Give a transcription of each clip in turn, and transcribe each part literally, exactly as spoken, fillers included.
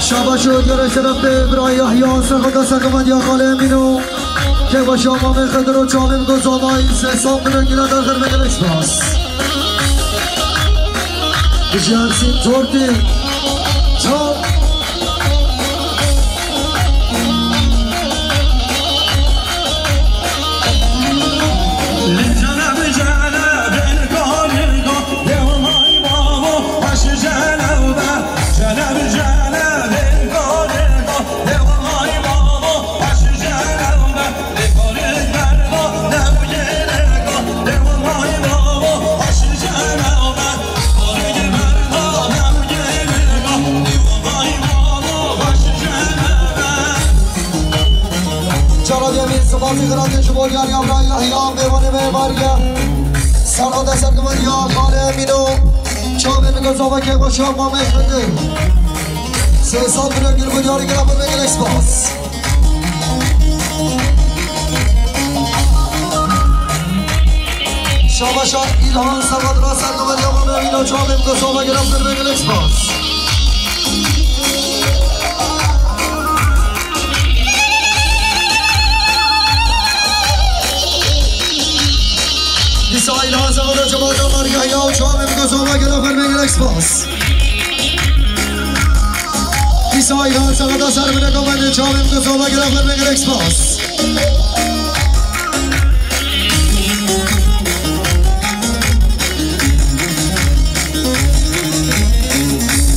Şabaş û diyarê şerefê bira Yahya, serxweda serkevend ya xalê Emîno. Kêbaşa Mamê Xedir û çavên ku zavayî sê sal min gîna derxir me gelek spas. Ji Ersîn Tortî. Çaw. Cara diyarê sipasî xiratin ji bo diyariya bira Yahya, mêvanê me bariya. Serxweda serkevend ya xalê Emîno. Çavê min ku zavekê xweşa Mamê Xedir. Sê sal bira gil ku diyarî kira, bi gelek spas. Şabaşa Îlhan Sebat ra serkevend ya Mamê Emîno, çavê min ku zavekê xweşa, bi gelek spas. Dîsa Îlhan Sebat ra cemaeta bariya ya û çavê min ku zavekê xweşa, bi gelek spas. Dîsa Îlhan Sebat ra serkevend ya çavê min ku zavekê xweşa, bi gelek spas.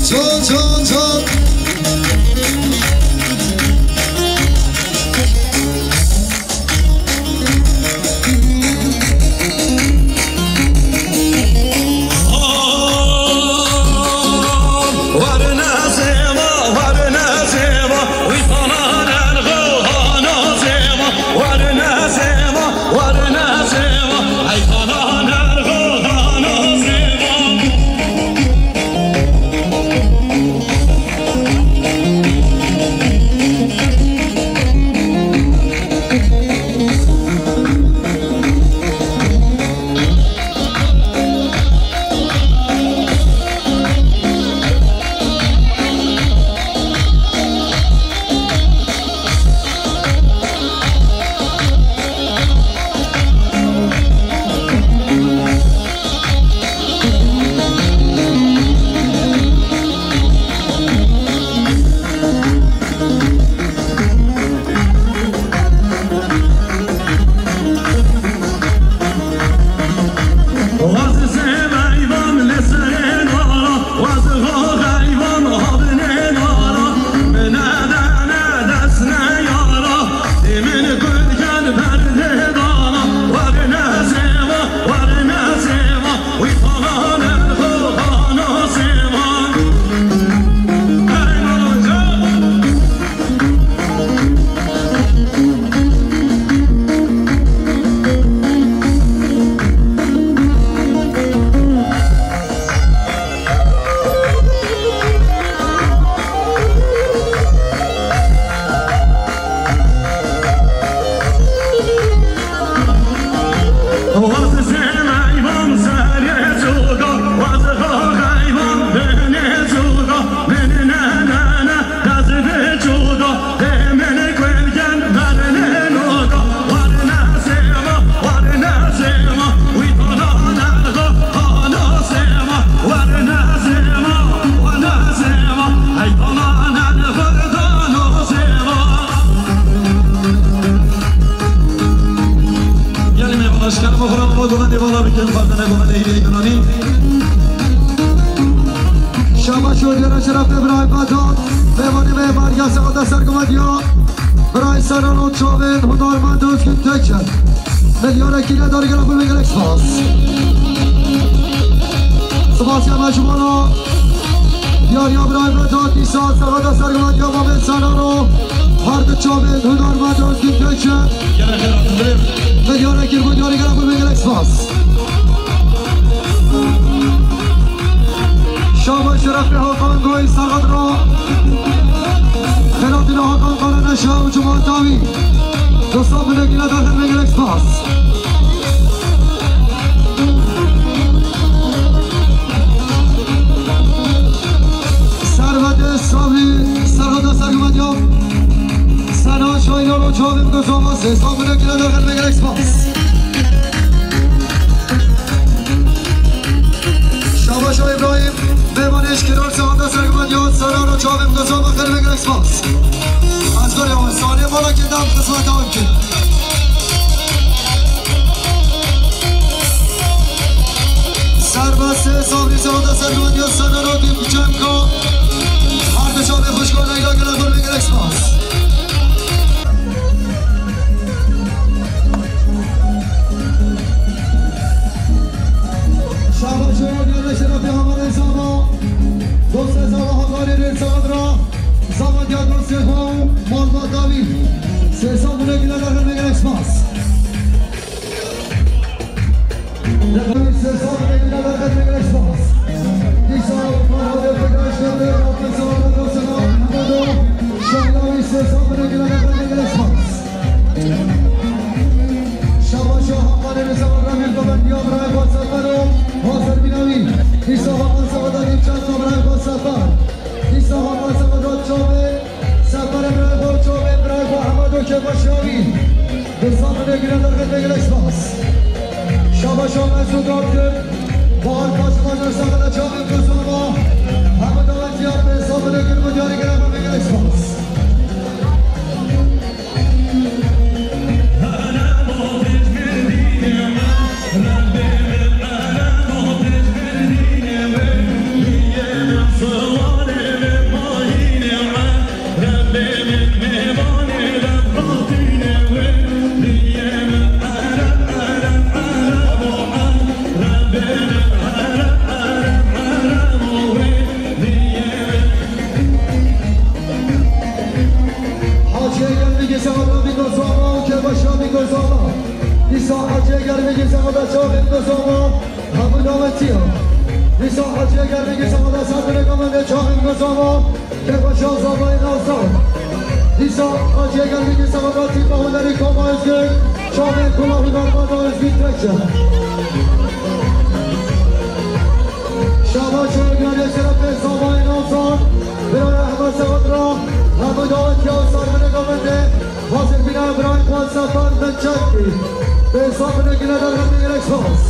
Çol, çol, çol. Gelin me bala şikar me xura me govendê bala bikin, xwazene govendê hîrê giranî. Şabaş û diyara şerefê birayê Vedat, mêvanê me bariya serxweda serkevend ya. Birayê Serano çavên hunermend Özgün Teker. Milyonekî ne dargela xwe gelek spas. Spas ya me ji wana. Diyariya birayê Vedat, dîsa serxweda serkevend ya Mamê Serano. Her di çavên hunermend Özgün Tekçi. Gelek gelek dilerim. Ve diyarek yirmi diyarek gelek ve gelek spas. Şaba şerefli Hakan Goy Sagadra. Penaltı Hakan Karaneşa ve Cuma Tavi. Dostlar, bu ne güne daxil ve gelek spas. Servete Sabri, Servete Sergimediya. Sena Şahin Aro Çavim Gozova, Sesabine Gülene Gelme Gerek Spas. Şabaşa İbrahim, Bevan Eşkiror, Sağda Sergimediya, Sena Aro Çavim Gozova, Gelme Gerek Spas. Az gör yavaş, saniye bana ki dam kısmet avki. Serbest Sabri Sağda Sergimediya, Sena Aro Dip Çemko. Her dişa bir hoş gördüğüyle gelen bir gerek spas. Şabaşa Gölü Şerefli Hamarê Zava, dostê Zava Hakarê Rê Saadra, Zava Diya dostê xwe û malbat Dawî. Sêsan bûne gile derxin ve gerek spas. Sêsan bûne gile derxin ve gerek spas. Dîsa Farhadê Pekaş Derdê, Rafet Saadra dostê xwe Mehmedo, Şehlawi sêsan bûne gile derxin ve gerek spas. Şabaşa Hakanê Rêza Remîr Govendiya birayê xwe Sefero, hazir bîne wî. Dîsa Hakan Sefeda dî çend birayê xwe Sefer. Dîsa Hakan Sefeda çavê Seferê birayê xwe çavê birayê xwe Ehmedo Kêbaşiya wî. Dîsa bine gire derxet ve gelek spas. Şabaşa Mesûd Akgül, Bahar Kaşibaşa Sefeda çavê Kuzama. Hemû dawetiya pê Sefeda gir bi diyarî gire ve gelek spas. Hacıya geldi, geçen adam bir göz olma, okey, başkan bir göz olma. Dîsa Hacıya geldi, geçen adam çağırdı, bir göz olma. Hemû dawetiya. Dîsa Hacıya geldi, geçen adam sen bile kalan ne çağırdı, bir göz olma. Kêbaşa Zavayê Nazan. Dîsa Hacıya geldi, geçen adam tîpa hunerî Koma Özgür. Çağırdı, kula hunermanda Özgür Tekçe. Şabaş û gere şerefê Zavayê Nazan. Birayê Ehmed Sefeda. Hemû dawetiya sar bine govende. Hazir bîne birayê xwe Sefer Binçekî. Bê Seferê gine derxet ve gelek spas.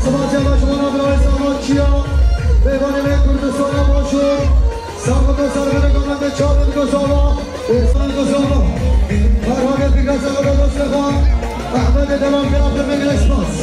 Spasiya me ji wana birayê Zamançiya. Mêvanê me Kurdistana Başûr. Sağlıkla sağlıkla govende çavên Gozova. Êsan Gozova. Ferhadê Fikret Sağlıkla Gozova. Ehmedê Devam Kera ve gelek spas.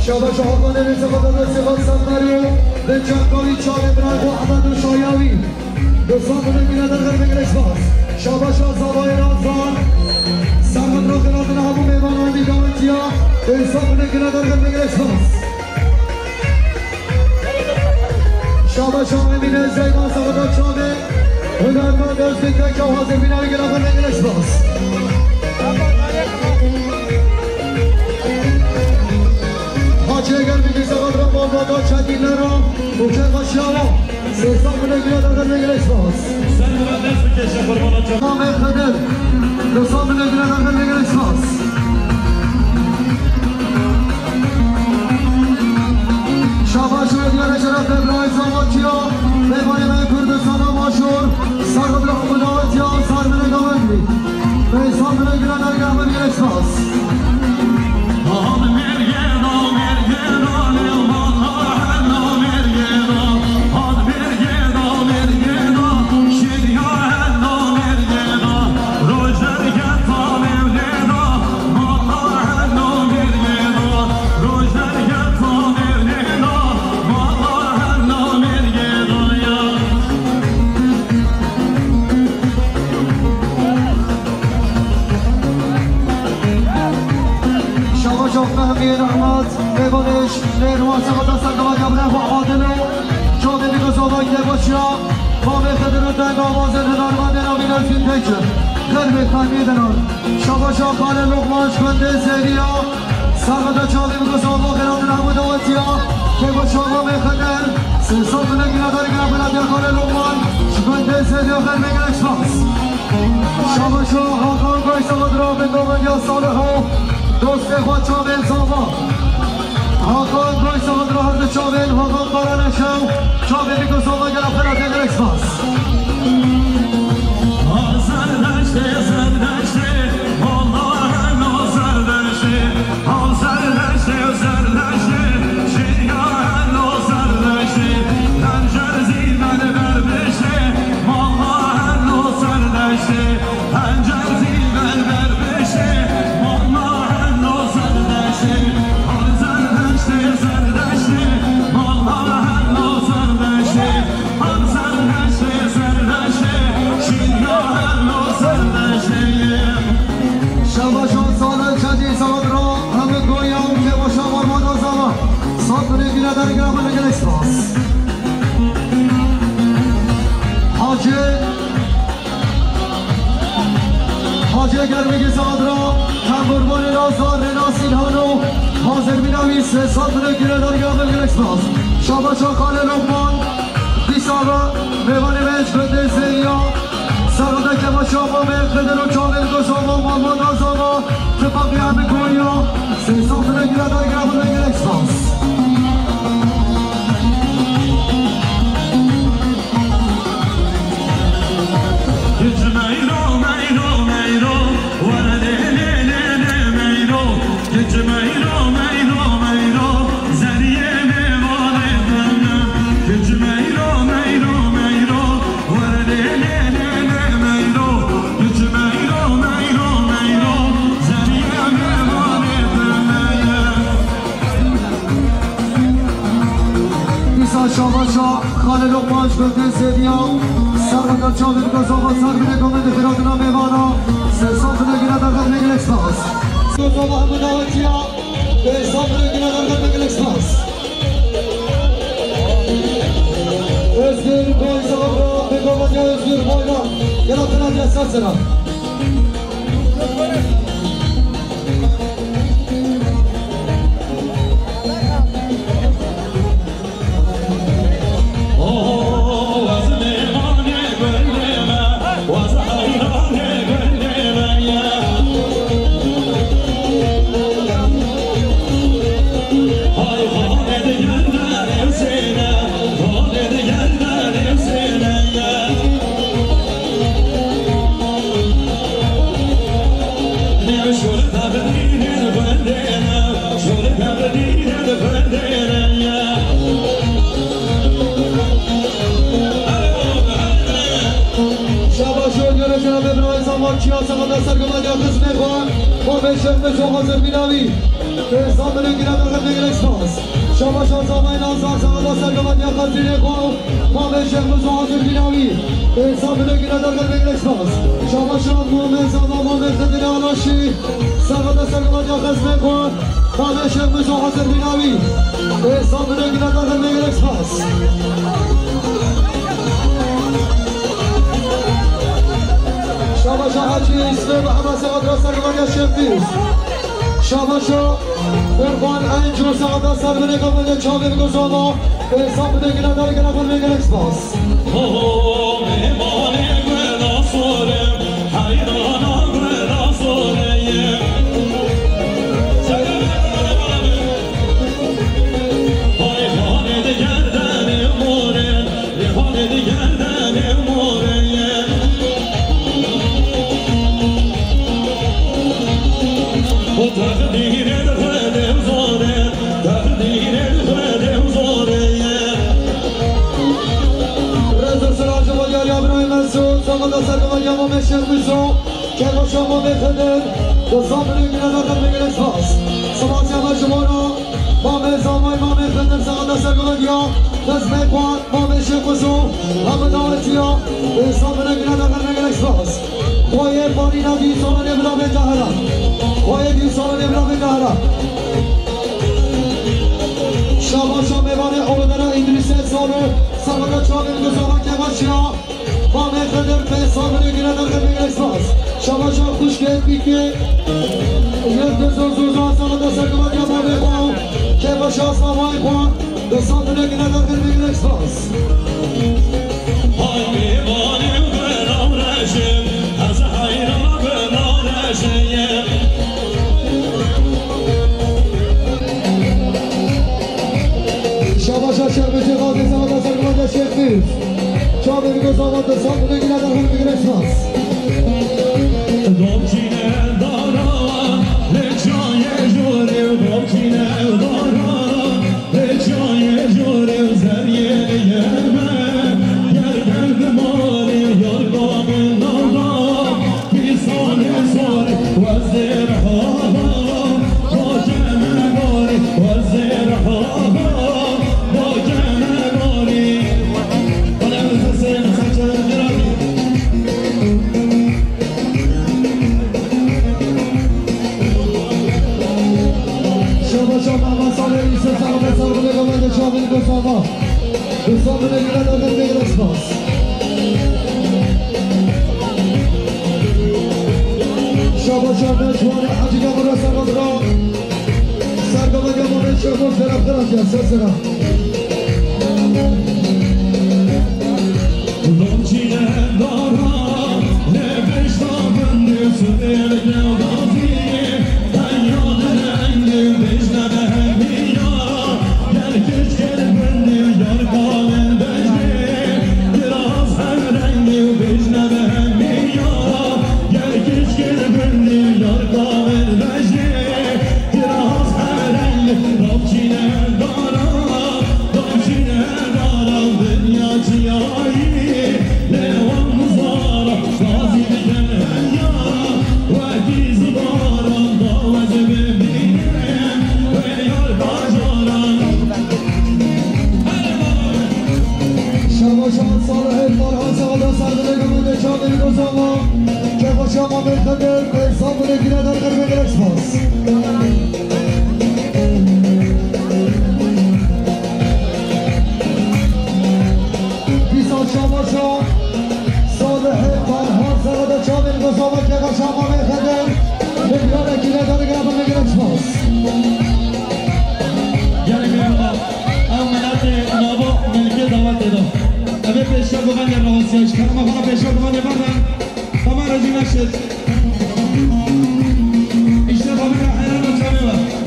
Şabaş Hakanê Rêza Xwedadê Sêvan Sefero, ve çakoyî çavê birayê xwe Ehmed û Şayawî. Dostan, bine gire derxet ve gelek spas. Şabaşa Zavayê Nazan. Sermet Roxê Nazan hemû mêvanan dî dawetiya. Dostan, bine gire derxet ve gelek spas. Şabaşa Emîne Zeydan Sefeda çavê. Hunermend Özgün Tekçe hazir bîne ve gelek ve gelek spas. Hacı Eger bir güzel adına malvada çekilere. Okey başlayalım. Sesler bile güne de ve gelek spas. Sen buna ders mi geçe kurban olacağım? Ahmet Kadir. Dostlar bile güne de ve gelek spas. Şabaş ve diğer şeref ve Ibrahim Savaşçıya ve Bayram Kürdistan'a başvur. Sarı bir hukudavetiya, sarı bir govendî. Ve sarı bir güne de gelme gelek spas. Çok Mehmî Rehmet, Mêvanêş, Mêrwan Sexda Sergava Gabre xwe Adile, Çavê Dîko Zova Kêbaşiya, Mamê Xedir û Deng Avazê Hunarmendê Navîn Özgün Teyçi, Xelbê Xelbî Dinar, Şabaşa Xalê Lokman ji gundê Zêriya, Serxweda Çavê Dîko Zova Xêratin Hemû Dawetiya, Kêbaşa Mamê Xedir, Sê sal Dilek Birader Gina Belediye Xalê Lokman, ji gundê Zêriya Xelbê gelek spas. Şabaşo Hakan Koysa Xadra bin Domendiya Saliho, dostê xwe çavên zava. Hakan Koysa Xadra her di çavên Hakan Karaneşew, çavên Niko Zava gela xwe gelek spas. Zerdeştê, Zerdeştê, Molla Heno Zerdeştê, Hav Zerdeştê, Zerdeştê, Şiya Heno Zerdeştê, Pencer Zîmen Berbiştê, Molla Heno Zerdeştê. Pencer zîver berbişê, mama heno zerdeşê, har zerdeştê, zerdeşê, mama heno zerdeşê, har zerdeştê, zerdeşê, şiya heno zerdeşê. Şabaşo salê çendî salan ra, hemî goya û kêbaşa Marmara zava. Sat binê gire dergire xwe gelek spas. Hacı Hacê Germîgî Sadra, Hemburbanê Nazar, Rêna Sîlhano, Hazir Bînawî, sê sed milê gire dergah ve gelek spas. Şabaşa Xalê Lokman, dîsa ve mêvanê me ji gundê Zêriya, Serhedê Kêbaşa Mamê Xedir û çavên Gozova, Mamada Zava, Tifaqî Hemî Konya, sê sed milê gire dergah ve gelek spas. Kiç meyro, meyro, meyro, were lê, lê, lê, lê, meyro. Kiç meyro, meyro, meyro, zeriyê mêvanê dime. Kiç meyro, meyro, meyro, were lê, lê, lê, lê, meyro. Kiç meyro, meyro, meyro, zeriyê mêvanê dime. Dîsa şabaşa Xalê Lokman ji gundê Zêdiya, Serheda Çavê Gozova, ser binê komê di xiratina mêvana, sê sed milê gire derxet gelek spas. Gozova hemû dawetiya, sê sed milê gire derxet gelek spas. Özgür Boy Zavra, Begoviya Özgür Boyra, gela tena diye sesina. Şabaş ol, göre cenabê birayê Zaman Çiya, Zaman da sergama ya xizmê xwe, xwe bê şef bi zor hazir bînavî. Ê, Zaman ê gire derxet gelek spas. Şabaş ol, Zaman Nazar, Zaman da sergama ya xizmê xwe. Mamê Şêx Musa hazir bînavî. Ê, Sabine gine derxet gelek spas. Şabaşa Mamê Zava, Mamê Xedir Anaşî. Servete sergama ya xizmê xwe. Mamê Şêx Musa hazir bînavî. Ê, Sabine gine derxet gelek spas. Şabaşa Hacî İslam Mehmet Sebat ra sergama ya Şêx Dîz. Şabaşa Qurban Enco Sebat ra sergama ya Çavê Gozova. Ê, Sabine gine derxet gelek spas. Rêz û silav ji bo diyariya birayê me zû, zama da sergama ya Mamê Şêx Musa, Kêbaşa Mamê Xedir, di Sabine gine derxet gelek spas. Spas ya me ji bo ra, Mamê Zamay, Mamê Xedir, zama da sergama ya, xizmê xwe, Mamê Şêx Musa, hemû dawetiya, ê, Sabine gine derxet gelek spas. Xweyê barîna dî soranê bila bê cahera. Haydi, salonê mirovê nehra. Şabaşa mêvanê Olodera Îdrîse Salo, salona çavên guzava kevaşiya. Mamê Xedir pê salonê gine derxe bigire spas. Şabaşa xuşkê pîkê. Yek de zor zor zor salona sergimatiya mamê xwe. Kevaşa savay xwe. Di salonê gine derxe bigire spas. Hay mêvanê û binareşim, ez heyran binareşeyim. Şabaşa Şerbetê Xalkê Sema da Sergimatiya Şêxdîz. Çavê bigozava di salonê gine derxin bigire spas. Domçîne dara, lê çayê jorê domçîne dara. Şaba şaba masalê îse saxbe saxbe gamende çavên gozava. Gozava ne gire ne gire spas. Şaba şaba çuwane acı gamura saxbe. Sergama gamura çavên sera kırak ya sesera. Şabaşan Salihê Farhan Sağda Serdinê Gumende Çavê Gozava. Kefaşa Mamê Xedir, Peysa Mune Gire Dergir ve Gerek Spas. Dîsa şabaşa Salihê Farhan Sağda Çavê Gozava, Kefaşa Mamê Xedir, Milyara Gire Dergir ve Gerek Spas. Gelin bir baba. Ew miletê nava milkê dawetê da. Evê pêşiya govendê rawestiya ji kerema xwe re pêşiya govendê berdin. Tamam, rezî neşit. Îşte fabrika heyran û çavê we.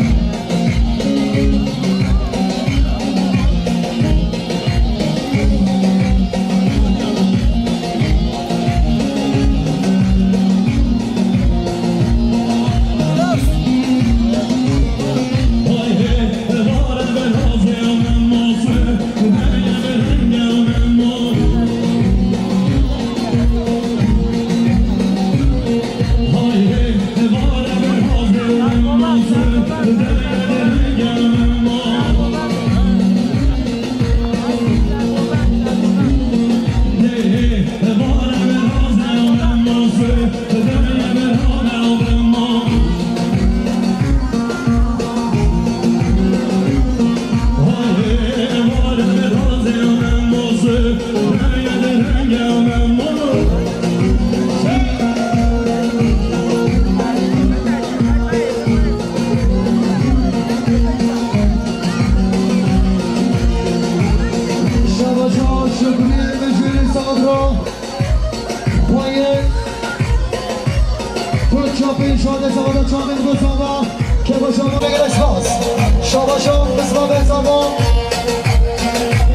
Şabaşa Şükrü Mecburi Sadra. Xweyê. Koça pênc şade sava da çavên gozava. Kebaşa ma gerek spas. Şabaşa misla bezava.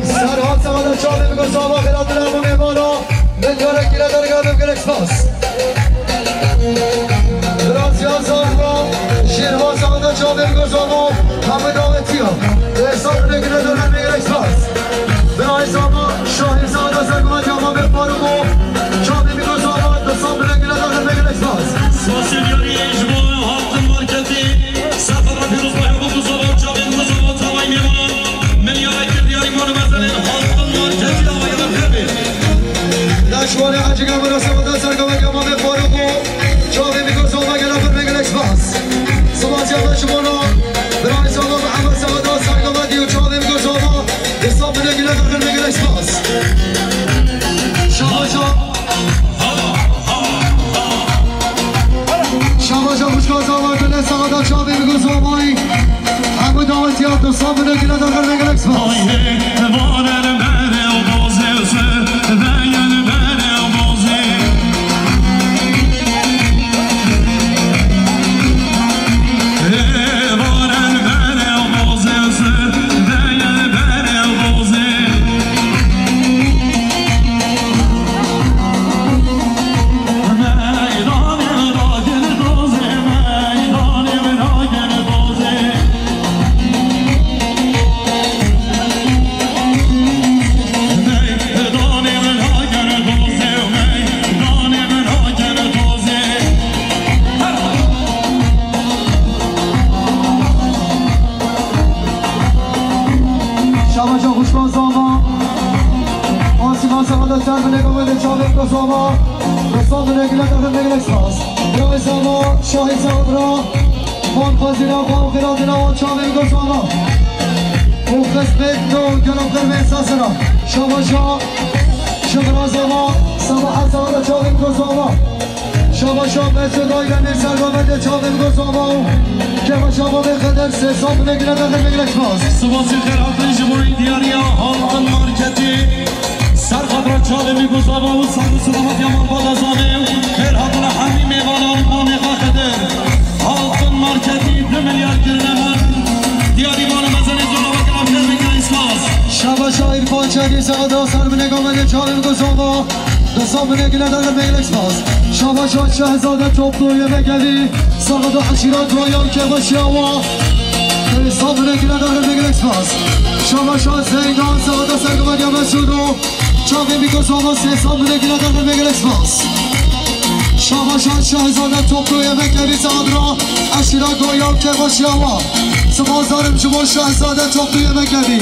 Serhat sava da çavên gozava. Xelatına bu mevana. Milyara kire derga ve gerek spas. Biraz yazar da. Şirvan sava da çavên gozava. Hamı davetiya. Esat ne güne dönen ve gerek spas. Birayê Zama, Şahî Zada, Sergumet Yama ve Faruko, Çavê Mîko Zava, Destê Bilengî Leda, Bilengî Leda. Spasê diyarî ji bo Halkın Marketî, Sefera Pîrozbahê bo Zava, Çavê Mîko Zava, Tavayê Mêvanan, milyarek diyarî mano mezelên Halkın Marketî, Avaya Xebê. Daşwarê Ecîga Murasavada, Sergumet Yama ve Faruko, Çavê Mîko Zava, Gela Bilengî Leda. Aşağı kuşka zamanı ne sağda çabe bir göz olmayı. Hemı davet ya da sabını gire da gire gire spas. Şabaşa xuşka zama. Asîma sağda ser bine kavede çavê kazama. Kazam bine gile takım ne gile spas. Bravo zama. Şahit sabra. Van hazina, van kıradina, van çavê kazama. O kısmet no, gönül kırmızı sasına. Şabaşa. Şıkra zama. Sabah sağda çavê kazama. Şabaşa Mesut Aydemir sergamende çavê biko zama û kefa şama ve qeder sê saf bine gile ve qirme gile spas. Spasî xêr hatin ji bo diyariya Halqin Marketî. Ser xatra çavê biko zama û sağ û selamet ya malbata zame û xêr hatina hemî mêvanan mamê xwe qedir. Halqin Marketî du milyar kirine min. Diyarî bana mezenê zor ava kilam xêr bike spas. Şabaşa İrfan Çelî sağda ser bine gamende çavê biko zama. Desa bine gile dagir meglek spas. Şabaşa Şehzade toplu yemek evi. Sağda aşiret royal kebaşi awa. Desa bine gile dagir meglek spas. Şabaşa Zeydan sağda sergimediya Mesudu. Çavê biko sağda sesa bine gile dagir meglek spas. Şabaşa Şehzade toplu yemek evi sağda. Aşiret royal kebaşi awa. Spas darim ji bo Şehzade toplu yemek evi.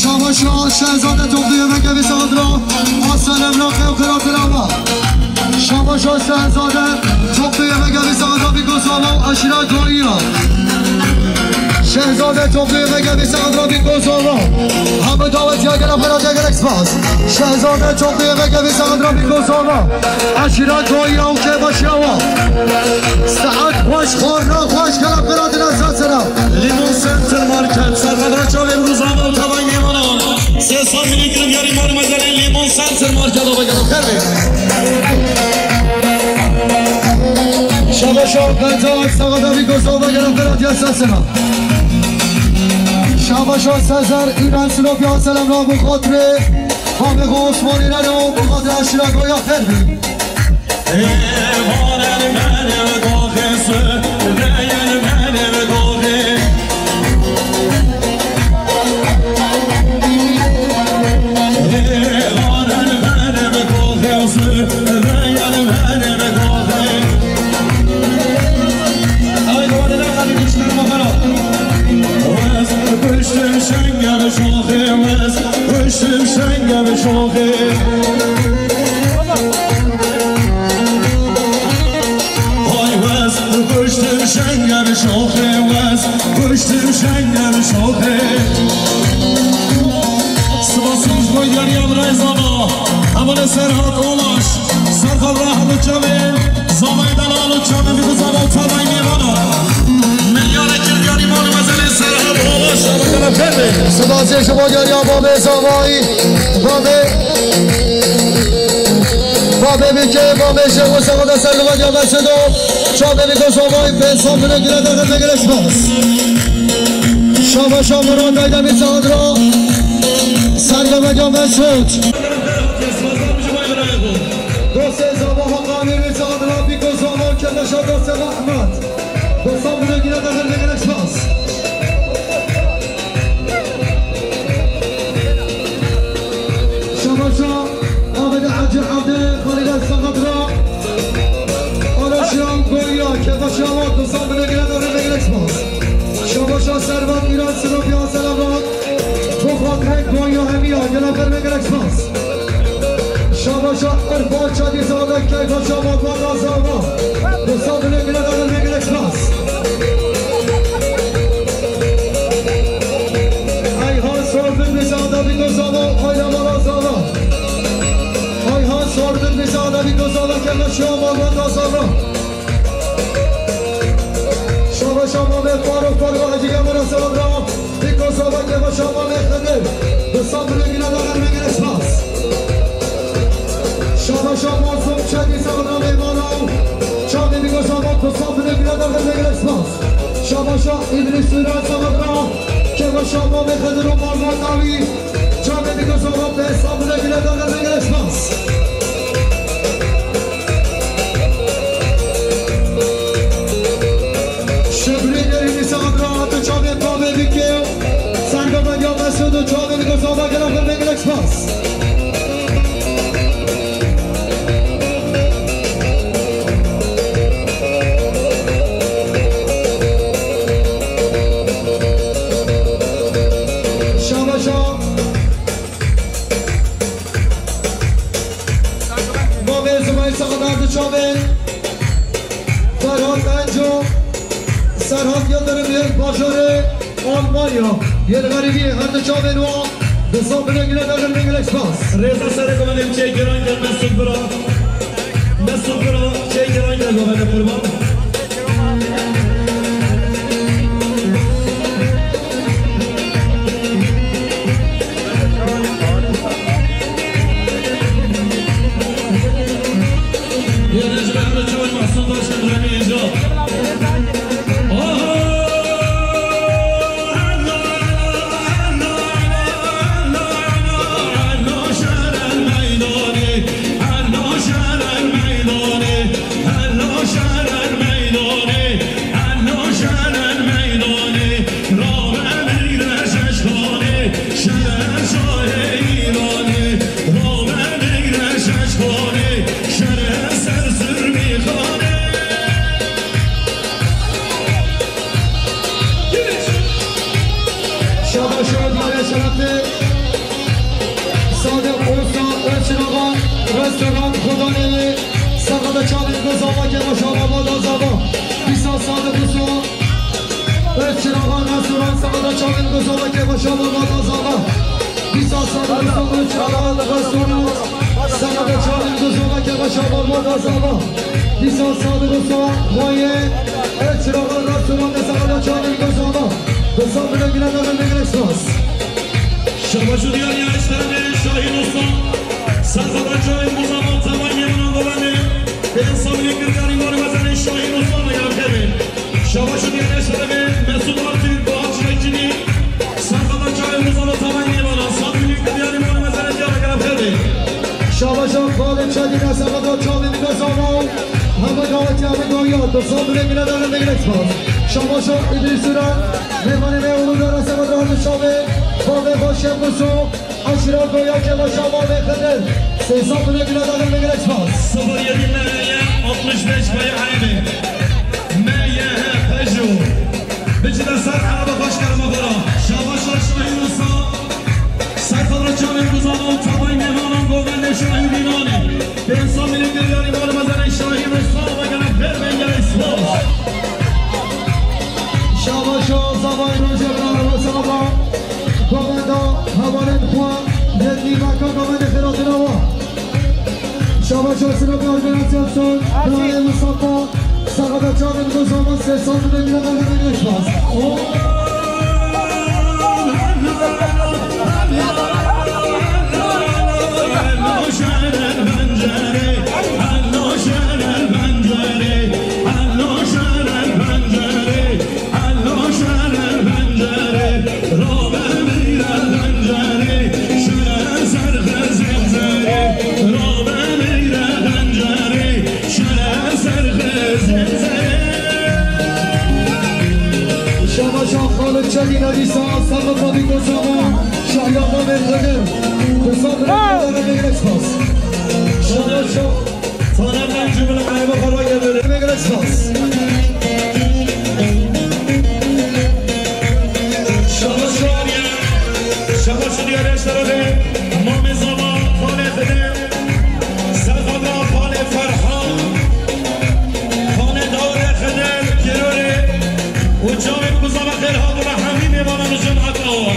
Şabaşa Şehzade toplu yemek evi sağdra. Aselem la kew kira kira ma. Şabaşa Şehzade toplu yemek evi sağdra bir gozama aşira doyuyor. Şehzade toplu yemek evi sağdra bir gozama. Hemı davet ya gelen ferhat ya gerek spas. Şehzade toplu yemek evi sağdra bir gozama. Aşira doyuyor kebaşa wa. Saat hoş, xorna hoş, gelen ferhat ya sasına. Limon Center Market, serxedra çavê bi rûzava û tevayî mêvanan. Sê sed milî kilim yarî malê mezelê Limon Center Market ava gelo xêr be. Şabaşa Qenza, saxada bir gozava gelen ferhat ya sasına. Şabaşa Sezer, İran Sinopya, selamlar bu xatre. Babê xwe Osmanî re û bi xatre aşira goya xêr be. Kuştum şenge bi şoxê wez, kuştum şenge bi şoxê. Ay wez, kuştum şenge bi şoxê wez, kuştum şenge bi şoxê. Spas ji bo yariya birayê zava, hevalê Serhat Olaş, Serhat Rahat Çavê, zavayê delal û çavê bi zava û tevayî mêvana. Milyarê kir diyarî mal û mezelê Serhat Olaş, Serhat Olaş. Spas ji bo yariya babê zavayî, babê Babê Bîkê, babê Şêxo Sexda Serlûxediya Mesudo, çavê Bîkê Somayî, pênc sed bine gire dexil vegire spas. Şabaşa Murat Aydemî Sexdra, Serlûxediya Mesud. Dostê Zaba Hakanî Sexdra, Bîkê Somayî, Kemeşa Dostê Ahmet. Dostan bine gire dexil vegire spas. Şabaşa Ahmet Hacı Abdü Halil Sakatra. Araşyan Konya, Kebaşa Vat, Dostan bine gire dexil vegire spas. Şabaşa Servat İran Sinopya selamlar. Bu xatirê Konya hemiya, gele ber vegire spas. Şabaşa Irfan Çadî Sağda, Keyfa Şabat Vaka Sağda. Dostan bine gire dexil vegire spas. Ayhan Sordun Bize Adabi Gozalo, Ayhan Arazalo. Ayhan Sordun Bize Adabi Gozalo, Keme Şuama Gozalo. Şamamê Faruk, Faruk Hacı Gemura Sabra, Biko Sabah Keva Şamamê Xedir, Bi Sabri Gülada Verme Gerek Spas. Şabaşa Mazlum Çadi Sabra Meyvana, Çadi Biko Sabah, Bi Sabri Gülada Verme Gerek Spas. Şabaşa İdris Süren Sabra, Keva Şamamê Xedir, Umar Matavi, Çavê dike zava, Îstanbulê bile daxil bigire spas. Şebrî derî saxat rahat çavê pavê dike. Sangabadiya Mesûd û çavê dike zava, gela xir bigire spas. Şabaşa. Mamê Zumay Sağdar di çavên. Ferhat Enco, Serhat Yıldırım, yek bajarê Almanya. Yek xerîbî her di çavên wa. Di sabine gile dagir, bingilek spas. Rêza serê gumenê çê giran gel Mesut Bira. Mesut Bira, çê giran gel gumenê qurban. Şabaş û diyarê şerefê Sadiq Usta Özçiragan, restoran Xodanê, Saqada Çavên Gozava, Kevaşa Baba da Zava. Dîsa Sadiq Usta Özçiragan, restoran, Saqada Çavên Gozava, Kevaşa Baba da Zava. Dîsa Sadiq Usta Özçiragan, restoran, Saqada Çavên Gozava, Kevaşa Baba da Zava. Dîsa Sadiq Usta, Xwayê, Özçiragan, restoran, Saqada Çavên Gozava. Bi sabirê gile daxil bigire spas. Şabaş û diyarê şerefê Şahîn Usta, Serxada Çavên Gozava, tevayê minan dolanê, bên sabirê giryanî mor mezenê Şahîn Usta, me gel xêr. Şabaş û diyarê şerefê Mesut Artürk, Boğaç Reçini, Serxada Çavên Gozava, tevayê minan, sabirê giryanî mor mezenê, diya me gel xêr. Şabaşa Xalid Çadî, Serxada Çavên Gozava, heme gavetiya me goya, di sabirê gile daxil bigire spas. Şabaşa İdris Süren, Mêvanê me û dara sebat rahat şavê, bavê xwe Şevqûso, Eşref Goya, Kevaşa bavê Xedir. Sê sed bile gile daxil bigire spas. Sıfır yedi M Y altmış beş B Y Erebi. M Y H Peugeot. Biçide ser erebe xweş kerime xwe ra. Şabaşa Şahîn Usta. Serxada Çavên Gozava û tevayê mêvanan govendê Şahîn Dînanê. Pênc sed milî giryanî mor mezenê Şahîn Usta, me gele xêr, me gele spas. Şabaşa zavayê rojê bira, rojê bira. Govenda hevalên xwe, yek nîvaka govendê xêratina wa. Şabaşa sinopi organizasyon, Planê Mustafa, Serxada Çavên Gozava, sê sed milî giryanî mor mezenê Şahîn Usta. Şabaşa Xalid Çelî, Nedîsa, Serhat Rabî Gozava, Şahya Babê Xedir, Hüsam Bey, Bey Spas. Şabaşa Taner Nemci bile ayva para gelmedi. Bey Spas. Şabaşa, Şabaşa diyarê şerefê Mamê Zava, Xalê Xedir. Serxada Xalê Ferhan, Xalê Dawrê Xedir Kirorê û çavên ku zava xêr hat û hemî mêvanan û cemaeta wa.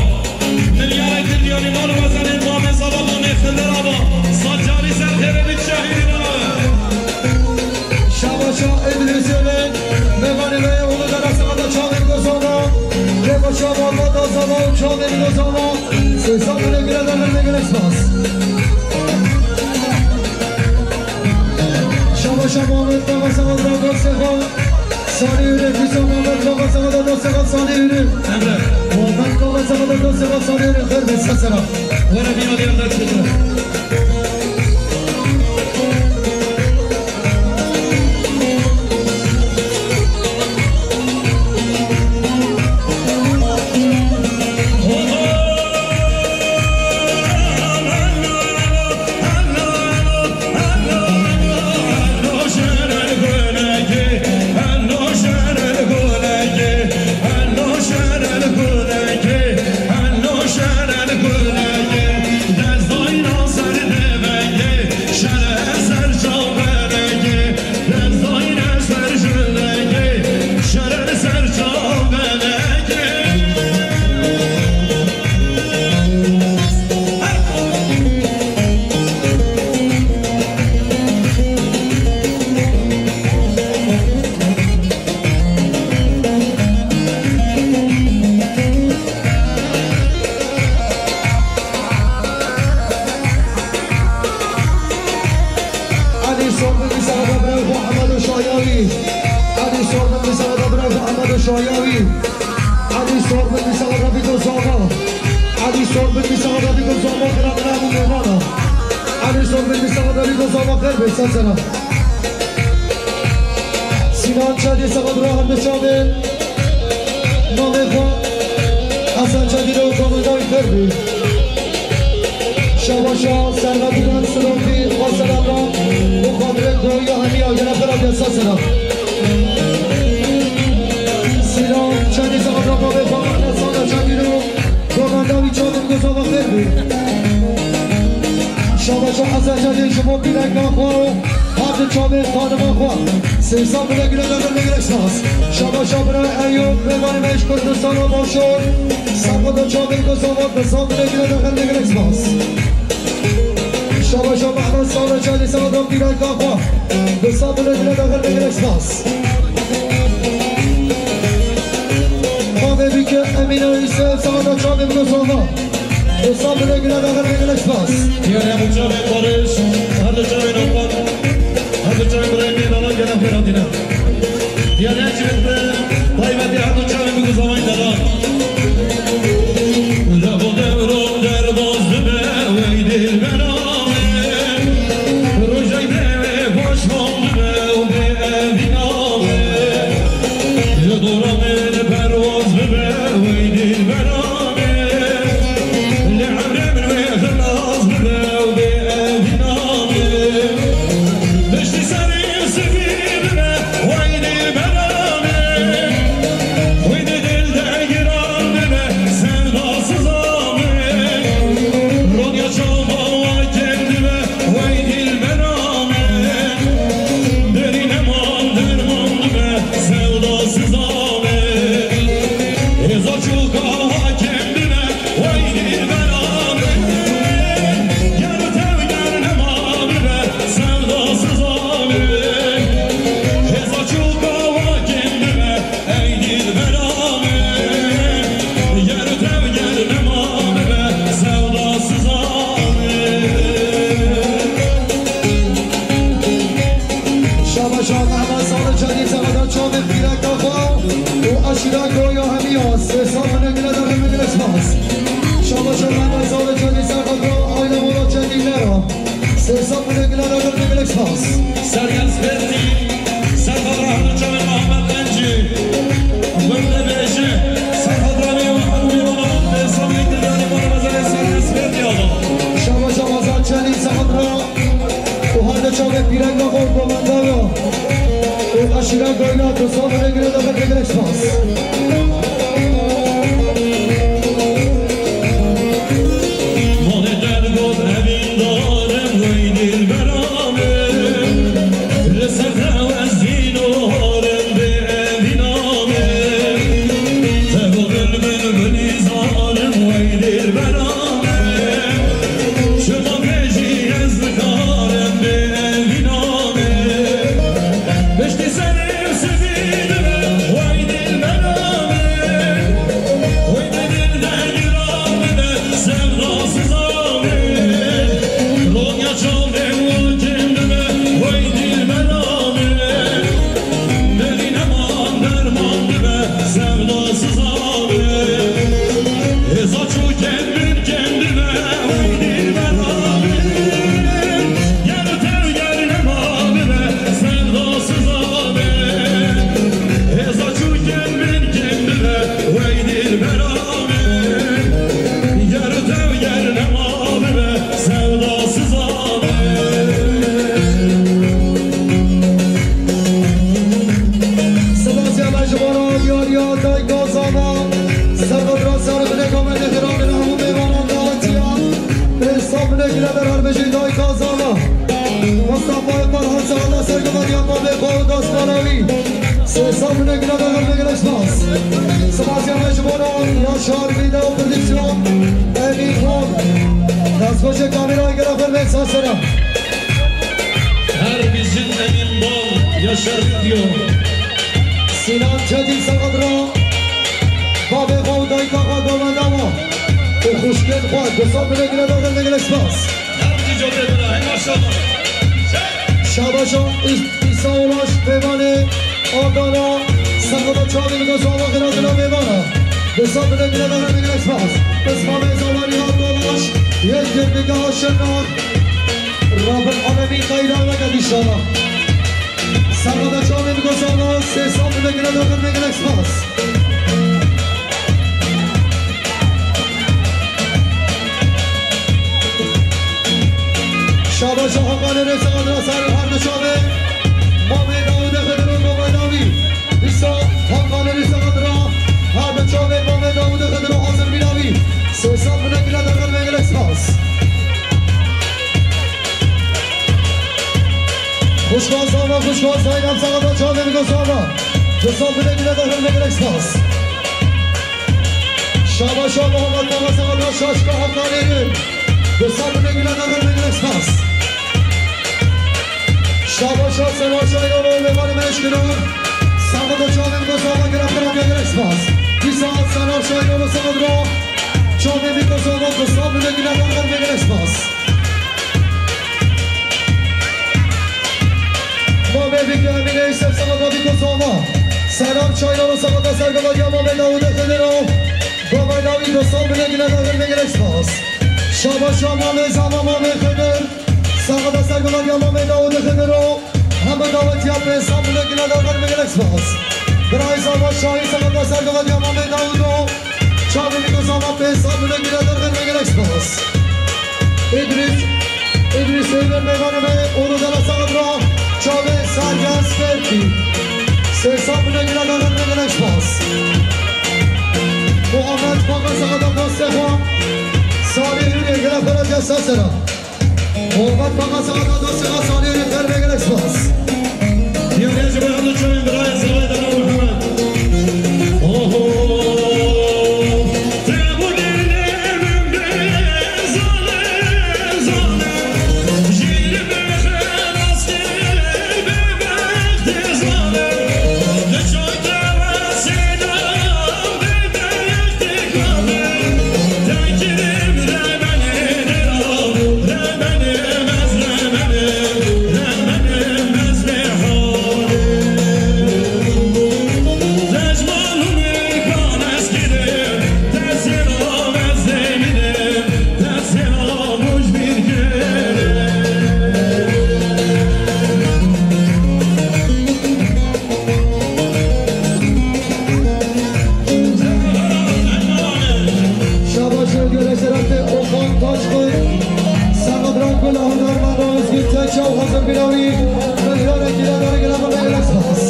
Milyara giryanî mal û mezenên Mamê Zava, Mamê Xedir Ava. Sed carî ser xêrê bit şahîdî bana. Şabaşa Îdrîsê, mêvanê me û li dera sexada çavê Şaban Mata Zava û çavên do Zava. Sê sed bile gire de bile gire spas. Şaba şaba Mehmet Baba Zava da dostê xwe. Salih Ürün, Hüsam Mehmet Baba Zava da dostê xwe Salih Ürün. Emre. Mehmet Baba Zava da dostê xwe Salih Ürün. Xêr be sesera. Were bîna diye de çıktı. Elî Sorgun Misada Bravo Ahmedo Şayawî. Elî Sorgun Misada Bravo Ahmedo Şayawî. Elî Sorgun Misada Bîto Zava. Elî Sorgun Misada Bîto Zava. Kira kira bu mevana. Elî Sorgun Misada Bîto Zava. Xêr be sesera. Sinan Çelî Sexadra hemde çavê navê xwe Hesen Çelî û komandayî xêr bî. Şabaşa Servet Bülent Sirokî Xwesera û Xadirê Doya hemiya gene xera desa sera. Sinan Çelî Sexadra navê xwe Hesen Çelî û Komanda wî çavên gozava xêr bî. Şabaşa Hesen Çelî ji bo pîreka xwe û her du çavên xanima xwe. Sê sed bile gire de xêr gelek spas. Şabaşa bira Eyûb, mêvanê me ji Kurdistana Başûr. Serhada çavên gozava, du sed bile gire de xêr gelek spas. Şabaşa Mehmet Sare Çelî, Sare pîreka xwe. Du sed bile gire de xêr gelek spas. Xwedê bike Emîne Îse, Sare çavên gozava. Hesab bile gire de xêr gelek spas. Diğer her çavên barış, her çavên apat, her çavên birayên dalan gene xêr hatine. Diğer her çavên bi taybetî her çavên bi gozavayên dalan. Lebo devro derbaz dibe, wey dilbera me. Rojay deve baş mond be, o be evîna me. Ji dora min perwaz bibe, wey dilbera min. Li emrê min wê xilas bibe û bê evîna min. Piştî serê sivî bibe, wey dilbera min. Wey di dil de giran bibe, sevdasiza min. Rodiya çawa wa kendibe, wey dilbera min. Derî neman derman dibe, sevdasiza min. Hêza çûka hakim bibe, wey dilbera min. Ger tev ger nema bibe, sevdasiza min. Hêza çûka hakim bibe, ey dilbera min. Ger tev ger nema bibe, sevdasiza min. Şaba şaba Mehmet Sare Çelî, Sare çavê pîreka xwe û eşîra Goya hemiya. Sê sed bile gile de xêr gelek spas. Şaba şaba Mehmet Sare Çelî, Sare xwe aile Murat Çelî nera. Sê sed bile gile de xêr gelek spas. Sergen Spertî, Sergen Rahmi Çavê Mehmet Encî. Gönde Beşi, Sergen Rahmi Mehmet Mîrana, Sergen Rahmi Mehmet Sergen Spertî adam. Şaba şaba Çelî, Sare. Û her du çavê pîreka xwe û komanda we û eşîra Goyna, du sed bile gire de xêr gelek spas. Malê te digot evîndarim wey dilbera min. Li ser te ez dîn û harim bê evîna min. Te got min, min, min îzarim wey dilbera min. Çima bêjî ez nikarim bê evîna min. Piştî serê sivî dibe, wey dilbera Sağ olun, gelek gelek spas. Spas ya mecbura, Yaşar Video Prodüksiyon, Emin Hol. Destbaşı kamerayı gelek vermek sasına. Her bizim Emin Bol, Yaşar Video. Sinan Çetin Sakadra, Babe Havdayka Kadova Dava. O kuşken kuat, bu sağ olun, gelek gelek spas. Her bir cümle buna, hey maşallah. Şabaşa, İs-, İsa Ulaş, Peyvane, Adana, Sakada Çağrı, Gozova, Gırazına, Peyvana. Hesabına bile bana bir resmaz. Kısma ve zamanı Abdullah, Yetkin bir daha Şırnak. Rabbim Alemin kaynağı ve kadişana. Sakada Çağrı, Gozova, Sesabına bile bana bir resmaz. Şabaşa Hakanê Rêzan Adra ser her du çavê. Mamê Dawidê Xidiro Mamê Dawî. Îsa Hakanê Rêzan Adra her du çavê Mamê Dawidê Xidiro hazir bînavî. Sêsan bine gile derxin ve gelek spas. Xuşka Zava, xuşka Zeynep Zava, çavê Migo Zava. Sêsan bine gile derxin ve gelek spas. Şaba şaba Muhammed Baba Sağda şaşka Hakkari'nin. Göster bile güle kadar ve güle spas. Şaba şab Sema Şahin oğlu ve bari meşgulü. Sağda çabın ve sağda güle kadar ve güle spas. Bir saat Sema Şahin oğlu sağda. Çabın bir kosova göster bile güle kadar ve güle spas. Mame Bikî Emîne Îsef Saqata Bîko Sava. Selam Çaylan û Saqata Sergala Diya Mame Dawûdê Xidiro. Baba Dawî dostan bile gile dağın ve gerek spas. Şaba şaba Mame Zama Mame Xidir. Saqata Sergala Diya Mame Dawûdê Xidiro. Hemî dawetiya pê san bile gile dağın ve gerek spas. Biray Zama Şahin Saqata Sergala Diya Mame Dawûdo. Çavê Nîko Zama pê san bile gile dağın ve gerek spas. Îdrîs, Îdrîs Êdem Meyvanê me, onu dela saxet ra, çavê Sergen Sperkî. Sê san bile gile dağın ve gerek spas. Muhammed Baka saxeta Kostefa, Salih Hürye gile pere cesa sera. Muhammed Baka saxeta Kostefa, Salih Hürye pere ve gerek spas. Yürüyücü boyanlı çayın biraya saxeta Muhammed. Şabaşo göre şerefte Okan Taşkın. Samadran Kul Ahudar Mano Özgür Çeçav hazır bir avi. Mezrara kiradar gelen bana gerek spas.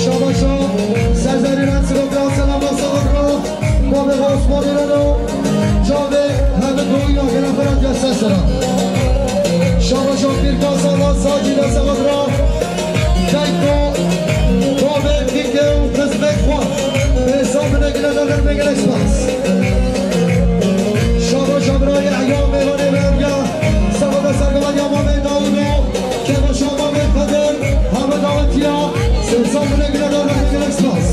Şabaşo Sezer'i ben Sırokra selamlar Samadran. Bobê Osmanî re no, çavê heme doyî ya gele xwe ra cese sera. Şabaşa pîrka sala sacî de sewed ra. Dayko, bobê pîrke û xizmek xwe. Hesabine gile de verme gelek spas. Şabaşa bira Yehya mêvanê verya. Sewede sergevadiya Mamê Dawudo. Kevoşa Mamê Xedir, heme dawetiya, sê san bile gile dawetiya gelek spas.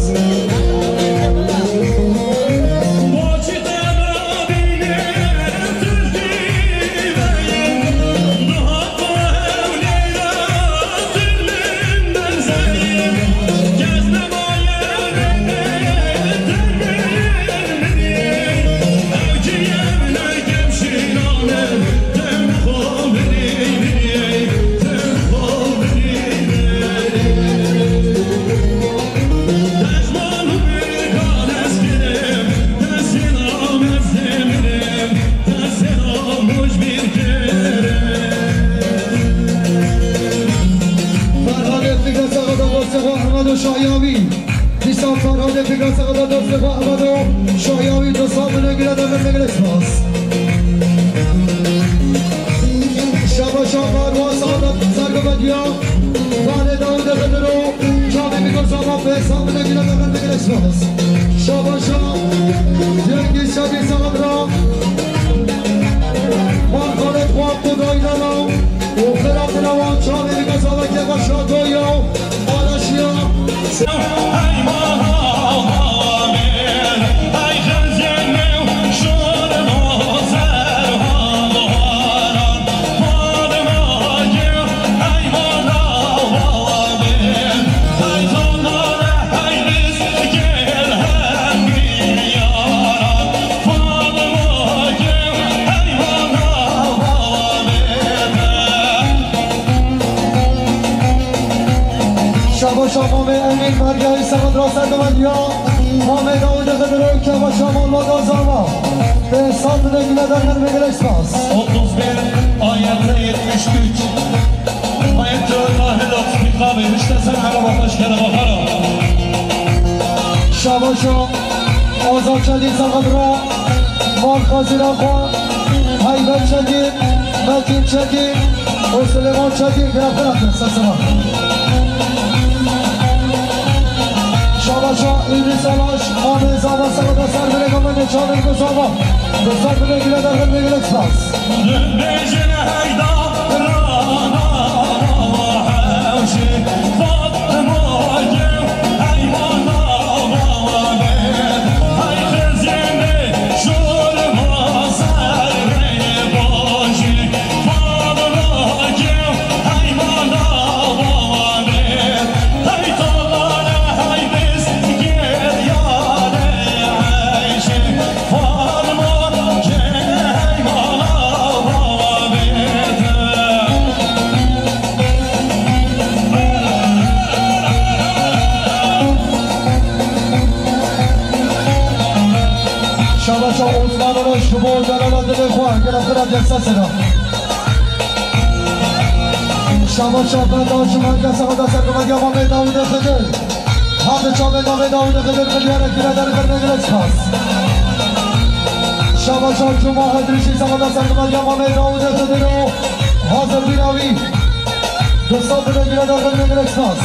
Ferhadê Fikret Saxada dostê xwe Ehmedo Şahyavî. Dîsa Ferhadê Fikret Saxada dostê xwe Ehmedo Şahyavî dostan bile gire de bile gire spas. Şaba şaba ruha Saxada Sergomediya. Bale Dawudê Xidiro. Çavê Şabaşa, Cengiz Şabî Saxadra, Marxalet Xwat Qudayî Lala û xelatîna wan çavê li Gazala Kefa Şadoya, Adaşiya. Şabaşa Mamê Emîn Mergehî Sexadra Serdivendiya, Mamê Dawûdê Xidir û Kefa Şamal Loda Zava. Pênc sed bine gile derxin ve gelek spas. Otuz bir ayette yetmiş üç. Ayette Tahir Lotfi Kabi, işte sen araba hoş gele bakara. Şabaşa Azad Çetin Sexadra, Marka Ziraxwa, Heybet Çetin, Metin Çetin û Silêman Çetin, Grafira Sesema. Şabaşa Îdris Alaş, Amê Zava, Sexada Serverê Gamê Çavên Gozava. Gozava bile gile derxin ve gelek spas. Şabaşa Osmanoviç, ji bo delala dilê xwe, gelek xwe ra dest sera. Şabaşa Benda, ji merkez Sexada Serdivendiya Mamê Dawûdê Xidir. Hadi çavê Mamê Dawûdê Xidir, milyarek bine derxin ve gelek spas. Şabaşa Cuma Hedrîşî Sexada Serdivendiya Mamê Dawûdê Xidir û hazir bîna wî. Dostan bine gile derxin ve gelek spas.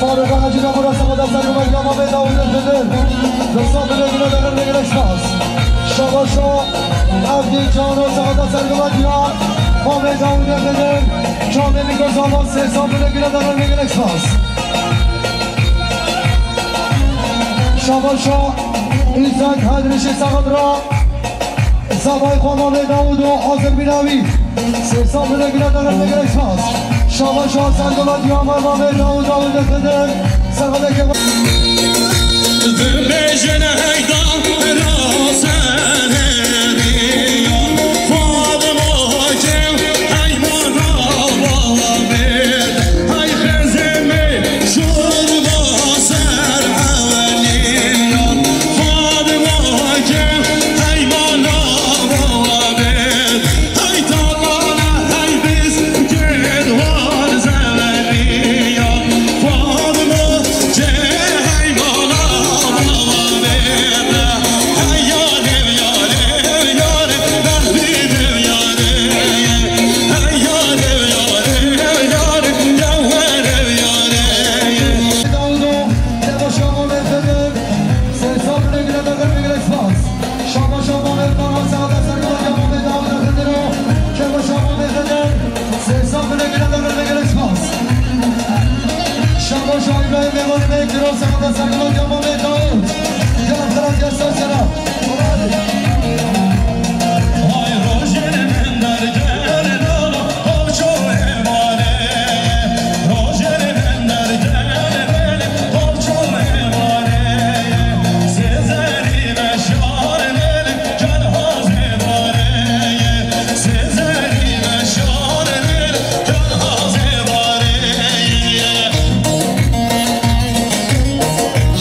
Faruk Hacı Gamura Sexada Serdivendiya Mamê Dawûdê Xidir. Dostan bine gile derxin ve gelek spas. Şabaşa Evdî Cano Sexada Serdivendiya Mamê Dawûdê Xidir. Çavê Nîko Zava, sê sed bine gile derxin ve gelek spas. Şabaşa Îzak Hedrîşî Sexadra. Zavay xwe Mamê Dawûd û hazir bîna wî. Sê sed bine gile derxin ve gelek spas. Şabaşa Serdivendiya Mamê Dawûd, Dawûdê Xidir. Sexadeke Dibêjin heyda ra serê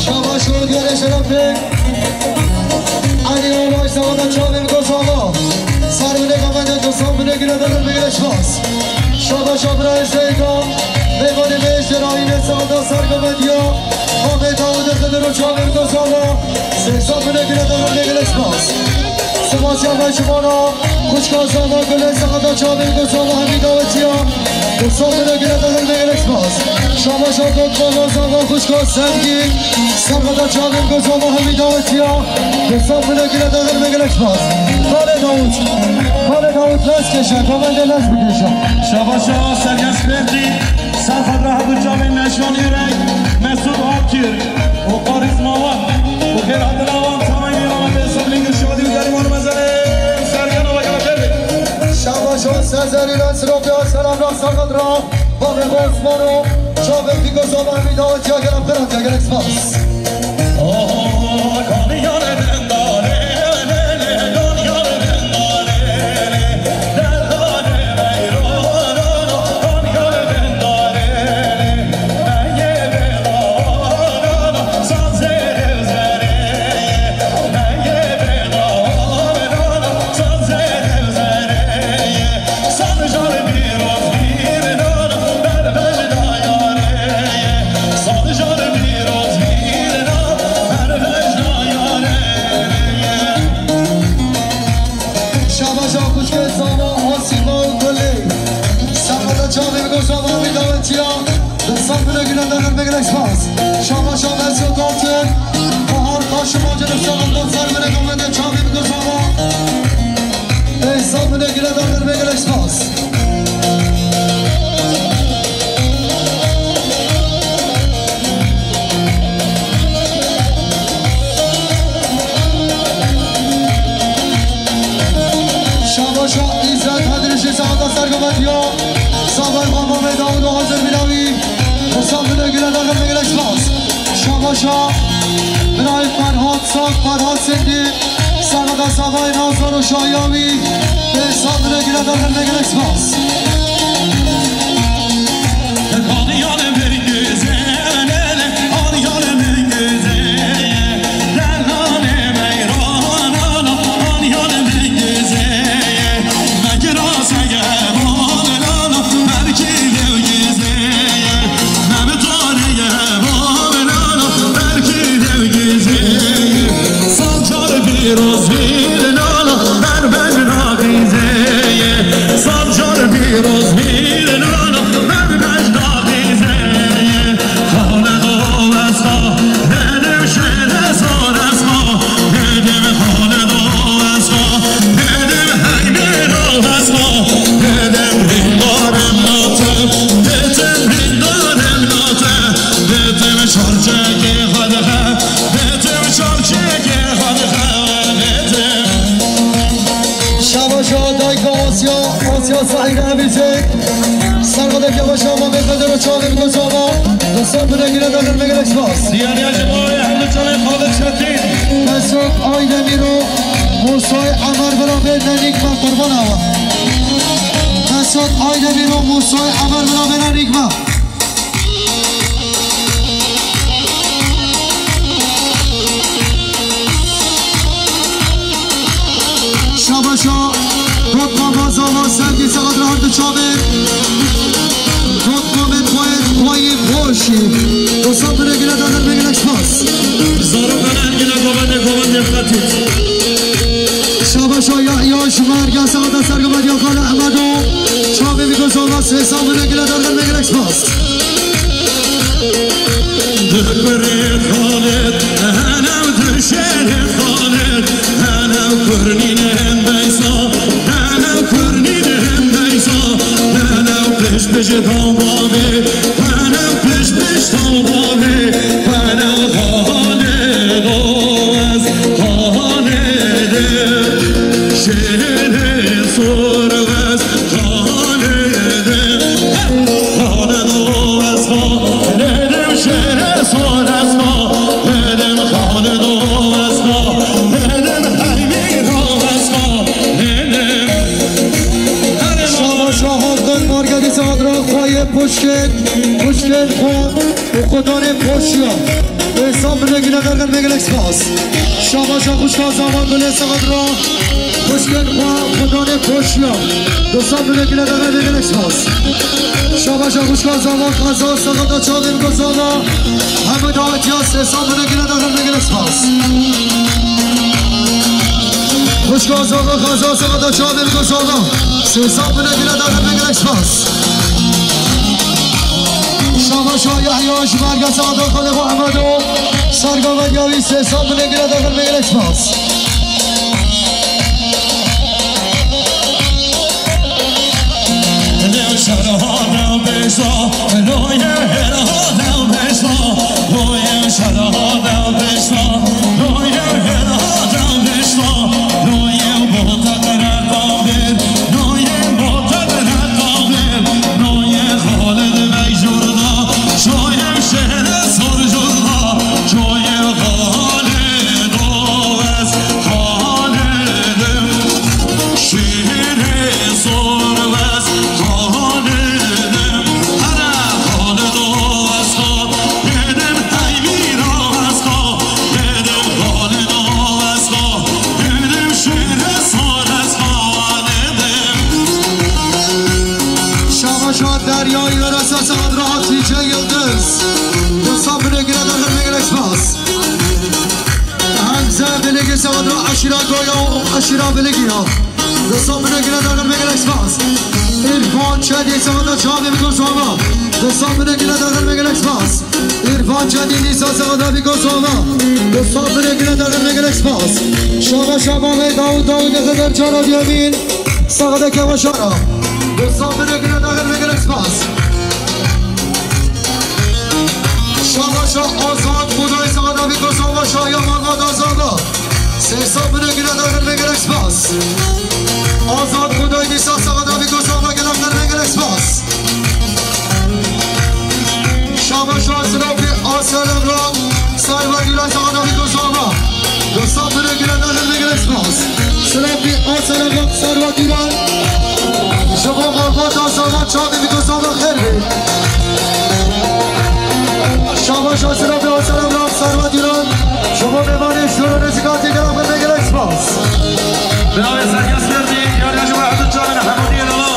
Şabaş û diyarê şerefê. Alî Olay Sexada Çavên Gozava. Serwilê Gamendê Gozan bine gile derxin ve gelek spas. Şabaşa birayê Seyda. Mêvanê me ji Rayînê Sexada Serdivendiya Mamê Dawûdê Xidir û Çavên Gozava. Sê sed bine gile derxin ve gelek spas. Spas ya me ji wana xwişka Zava Gulê Sexada Çavên Gozava hemî dawetiya. Du sed bine gile derxin ve gelek spas. Şabaşa Dotmana zava xuşka Sevgî, serveta çavên ku zava hemî dawetiya, dostan bile gile dagir me gelek spas. Xalê Davut, Xalê Davut, lez keşe, komende lez bikeşe. Şabaşa Sergen Spertî, serveta hemî çavên Neşan Yürek, Mesut Akir, û Karizma wan, û xêrhatina wan, tamamî wan, bê sabrî, şadî û derî wan mezelê, Sergen ava gelek. Şabaşa Sezerî, lez ropiya, selam ra, servet ra. Bavê Osmano, çavê Fîko Zava hemî dawetiya gelek xêratiya gelek spas. Şabaşa xuşkê Zava, Asîma û Gulê. Serveta çavê Fîko Zava hemî dawetiya. Dostan bile gile dagir me gelek spas. Şabaşa Mesut Altın. Bahar Kaşımacı, dostan dostan bile komende çavê Fîko Zava. Dostan bile gile dagir me gelek spas. Şabaşa İzzet Hedrişi saata sergometiya. Sabay Mama ve Davud hazır bilavi. Dostan bile gile dagir me gelek spas. Şabaşa Birayê Ferhat Sak, Ferhat Sendî. Serveta Savayê Nazar û Şahiya wî, bê sabirê gile dagir me gelek spas. Şabaşa dayka Asya, Asya Sahil Emizek. Servadek Yavaş ama Mehmet Ero Çağrı Gozova. Dostlar bile gire dagir me gelek spas. Diğer yaşamaya hem de çalın Halit Çetin. Mesut Aydemir o. Musay Amar beraber Nenik ve Kurban Ağa. Mesut Aydemir o. Musay Amar beraber Nenik ve. Şabaşa, Rotma Mazava, Sevgi Salat Rahat Çavê. Rotma Metpoet, Kuayê Boşî. Dostan bile gile dagir me gelek spas. Zarokan en gile govende govende xatit. Şabaşa Yahya Şmer, gel sağda sergama diyor Kale Ahmedo. Çavê Fîko Zava, sê sabirê gile dagir me gelek spas. Dikurê Xalid, enew dişêrê Xalid, enew kurnînên beysa, enew kurnînên beysa, enew pişt pişt dawavê, enew pişt pişt dawavê, enew Xalid o ez Xalid im, şêrê sor ez Xalid im, Xalid o ez Xalid im, şêrê sor ez Xalid im, Xalid o ez Xalid im, Heymîr o ez Xalid im. Şabaşa Hakan Margeri Sadra Xwayê Puşkên, Puşkên Xwe û Xudanê Poşiya. Êsan bile gile dergen me gelek spas. Şabaşa xuşka Zava Gulê Sadra. Xuşkên Xwe, Xudanê Poşiya. Dostan bile gile dergen me gelek spas. Şabaşa xuşka Zava Xeza, Sexeta Çavên Gozava. Hemû dawetiya sê san bile gile dergen me gelek spas. Xuşka Zava Xeza, Sexeta Çavên Gozava. Sê san bile gile dergen me gelek spas. Şabaşa Şah Yahya ji Mergesa Adal Xalê Muhammedo, serga vediya wî sê sed binê gire daxil me gelek spas. Şabaşa Deryayê Weresa Saxadra Hatice Yildiz. Dostan binê gire daxil me gelek spas. Hemze Biligi Saxadra eşîra Goya û eşîra Biligi ya. Dostan binê gire daxil me gelek spas. Îrfan Çedî Saxadra çavê min dostan. Dostan binê gire daxil me gelek spas. Îrfan Çedî Nîsa Saxadra bî dostan. Dostan binê gire daxil me gelek spas. Şabaşa Mamê Dawud Dawud Xizir Çara Diyemîn. Saxadeke başara. Dostan binê gire daxil me gelek spas. Şabaşa Azad Budayê Saxadra bî dostan başa ya Malvat Azada. Sê sed binê gire daxil me gelek spas. Azad Budayê Nîsa Saxadra bî dostan gelek me gelek spas. Şabaşa Sinopî Aselem ra Serva Gülen Saxadra bî dostan. Dostan binê gire daxil me gelek spas. Sinopî Aselem ra Serva Gülen. Ji bo malbata Saxadra çavê bî dostan xêr bê. Şabaşa Sinopî Aselem ra Serva Gülen. Ji bo mêvanê ji dûr û nêzîkatî gelek me gelek spas. Binavê serkes kerdî, yarya ji bo Ehmed Çavên Hemûdiyê Lala.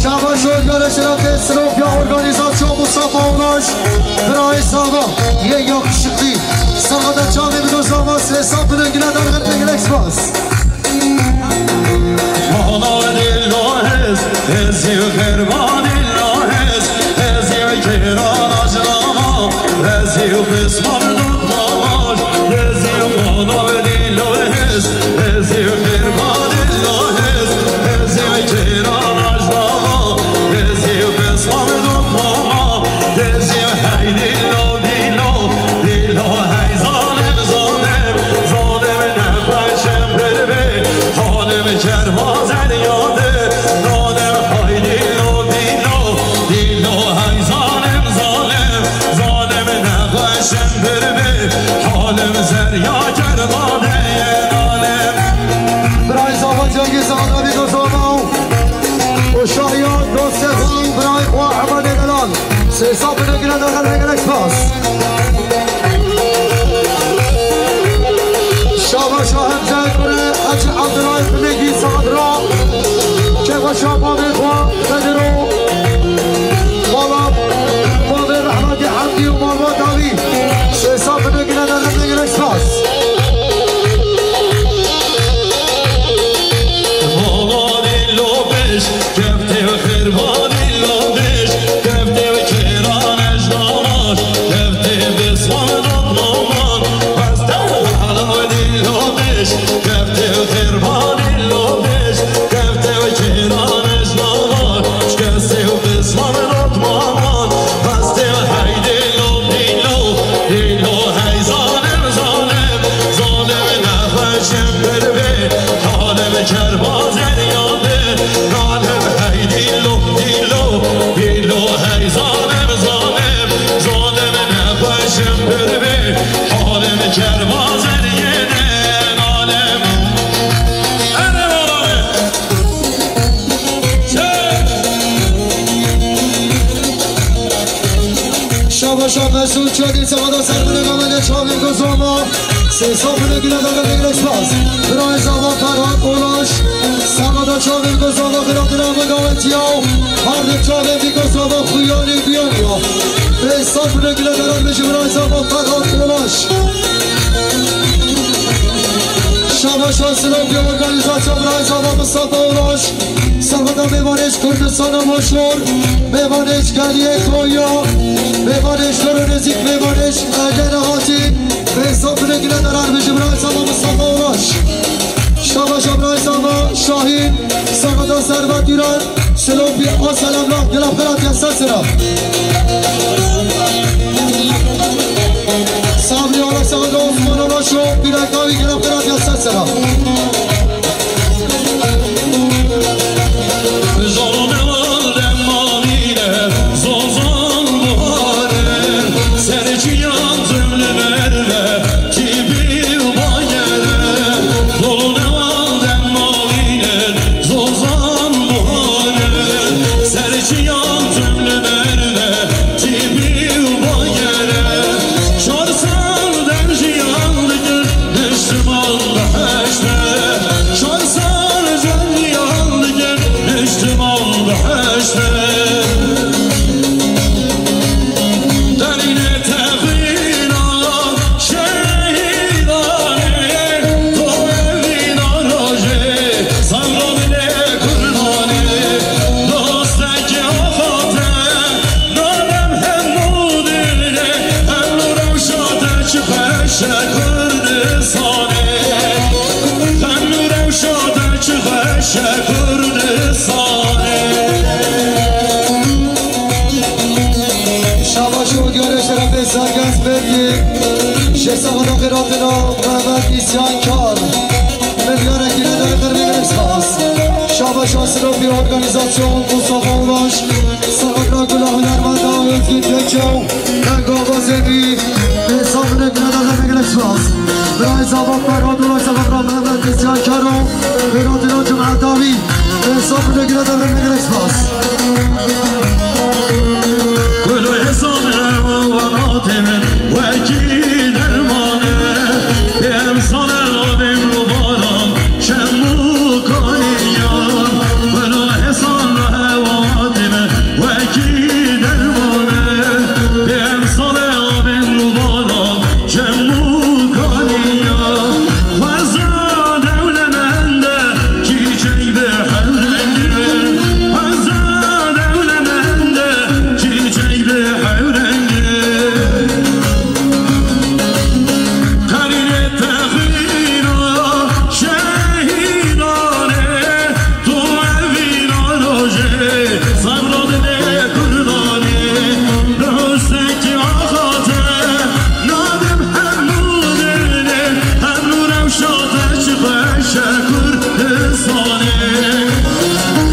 Şabaş û yarê şerefê Sinopya Organîzasyon Mustafa Ulaş, birayê Sava, yê yakışıklı. Saxada çavê min û Sava sê sed binê gile derxin gelek spas. Mala dilo hez, hez yu xerba dilo hez, hez yu kiran acnama, hez yu pismar dutmamaş, hez yu mala dilo hez, hez yu xerba dilo hez, hez yu kiran acnama, hez yu pismar dutmama, hez yu hey dilo dilo, dilo hey zalim zalim, zalim nexweşim bir bê, halim kerma zeryade, zalim hay dilo dilo, dilo hey zalim zalim, zalim nexweşim bir bê, halim zerya kerma de, zalim. Birayê Zava Cengiz Adabi Gozova û Şahiya dostê xwe û birayê xwe Ehmedê Delal. Sê sed binê gile derxin gelek spas. Şabaşa Hemze Kurê Hacı Abdullah Bilegi Sadra. Kevaşa Babê xwe Bedir û Mala Babê Rehmetî Hemdî û Mala Dawî. Sê sed binê gile derxin gelek spas. Mala dilo beş. Keftê xêrvanî laviş, keftê kêran ej navaş, keftê bismar dotmaman, beste halaw dî laviş, keftê xêrvanî laviş, keftê kêran ej navaş, keftê bismar dotmaman, beste hey dîlo dîlo, dîlo hey zalim zalim, zalim nexweşim bir bê, halim kerbazer yade. Zalim hey dîlo, dîlo, dîlo hey zalim, zalim, zalim nexweşim bir bê, halim kerbazer yene, zalim. Ene zalim. Şabaşa Mesut Çetin, sağda Serpil'e, kamera çavê Gozoma. Sê sed binê gile derxin gelek spas. Birayê Zava Ferhat Olaş. Sağda çavê Gozoma, Xiratina Megawetiya. Hardê çavê Gozoma, Xuyani Biyaniya. Sê sed binê gile derxin ji birayê Zava Ferhat Olaş. Şabaşa silav ya organizasyon Rizava Mustafa Ulaş. Sahada mêvanê ji Kurdistana meşhur, mêvanê ji geliyê Konya, mêvanê ji dor û nêzîk, mêvanê ji Edirê hatî. Rêza binê gile derar bijim Rizava Mustafa Ulaş. Şabaşa Rizava Şahîn, sahada Servet Duran. Silopi, o selamlar, gelap xerat ya sesera. Sabri, ola sağda Osman, ola şu, bir dakika, bir gelap xerat ya sesera. Zor ne var demanine, zozan buhare, serçiyan zümlü merve, Tîbî û bayere, dolu newan dem malîne, zozan buhare, serçiyan zimli merve, tîbî û bayere, çar sal dem jiyan dikir, niştiman biheşte, çar sal dem jiyan dikir, niştiman biheşte. Derîne texîna şehîdanê, to evîna rojê, sabra dilê kurdanê, dostekî axate, nadem hemû dilê, hemû rewşa te çi xweş e Kurdistanê, hemû rewşa te çi xweş e Kurdistanê. Şabaş û diyarê şerefê Sergens Bergî, ji saxda xêratina Mehmet Îsyankar. Min diyarekî nedayê qirmê gerek spas. Şabaş û siropî organizasyon Mustafa Ulaş, saxda gula hunermenda Özgün Gökçe, Engo Bozemi, saxda nedayê qirmê gerek spas. Birayê Zava Ferhat Ulaş, saxda Mehmet Îsyankar û Xêratina Cumhetawi. Hesabine gire devre ne gerek spas. Kulu hesabine wanatê min wekî dermane. Em sane abim û baran şem û kaniyan. Kulu hesabine wanatê min wekî dermane. Em sane abim û baran Cem û kaniya, xweza dewlemende, çîçek bi hewrengî, xweza dewlemende, çîçek bi hewrengî. Qerînê texîna şehîdanê, tu evîna rojê, sabra dilê kurdanê, rostekî axate. Nadim hemû dilê, hemû rewşa te çi xweş e Kurdistanê.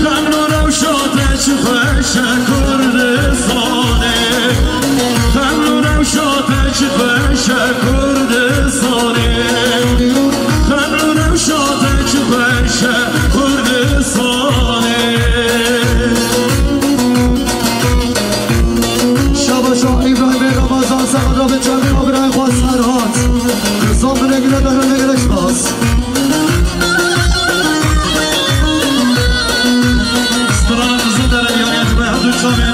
Hemû rewşa te çi xweş e Kurdistanê. Hemû rewşa te çi xweş e Kurdistanê. Hemû rewşa te çi xweş e Kurdistanê. Şabaşa Îbrahîmê Ramazan, saxda bi çavê Îbrahîm Xwesar hat. Zon binê gile dere ne gerek spas. Strana Qizildere, diyariya cumê her du çavê.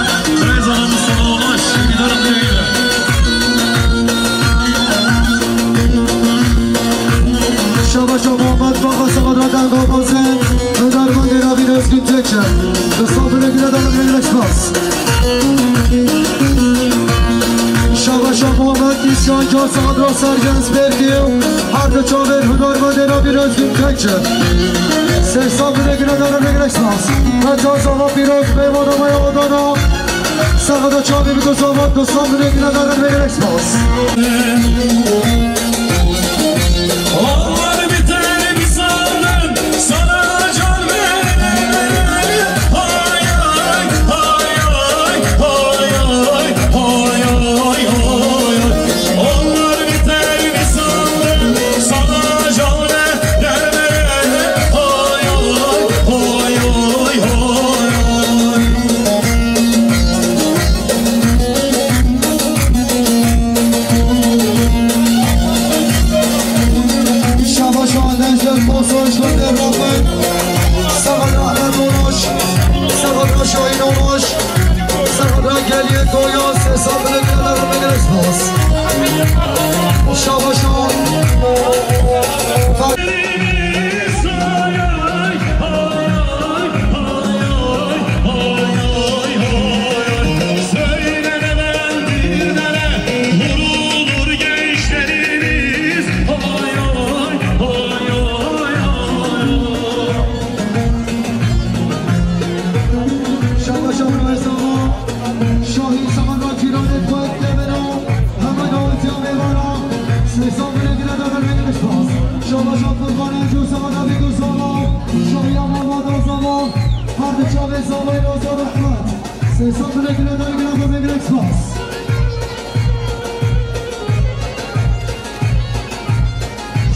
Rêzana Mustafa Ulaş, îdara dilê. Şabaşa Muhammed Baba, saxda Dango Bozê. Hunermendê navîn Özgün Teçe. Di sabirê gile de gelek spas. Şabaşa Muhammed Îsyankar, Sadra Sergens Bergî, her di çavên hunermendê navîn Özgün Teçe. Sê sabirê gile de gelek spas. Heta zava pîroz, peyvana me ya odana. Saxda çavê bi du zava, du sabirê gile de gelek spas. Onlar biter bir sandım, sana can verdim. Hay, hay, hay, hay. Onlar biter bir sandım, sana can verdim. Hay, hay, hay, hay, hay. Cosa da Bîk û Zava, şahiya mama da Zava, her di çavê Zavayê Roza Rehmet. Sê sed bilekine dayê gina xwe, gelek spas.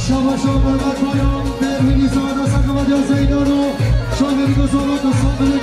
Şaba şaba Mehmet Bayram, Bermînî Zava da Sakavadiya Zeynano, şahiya Bîk û Zava, sê sed bilekine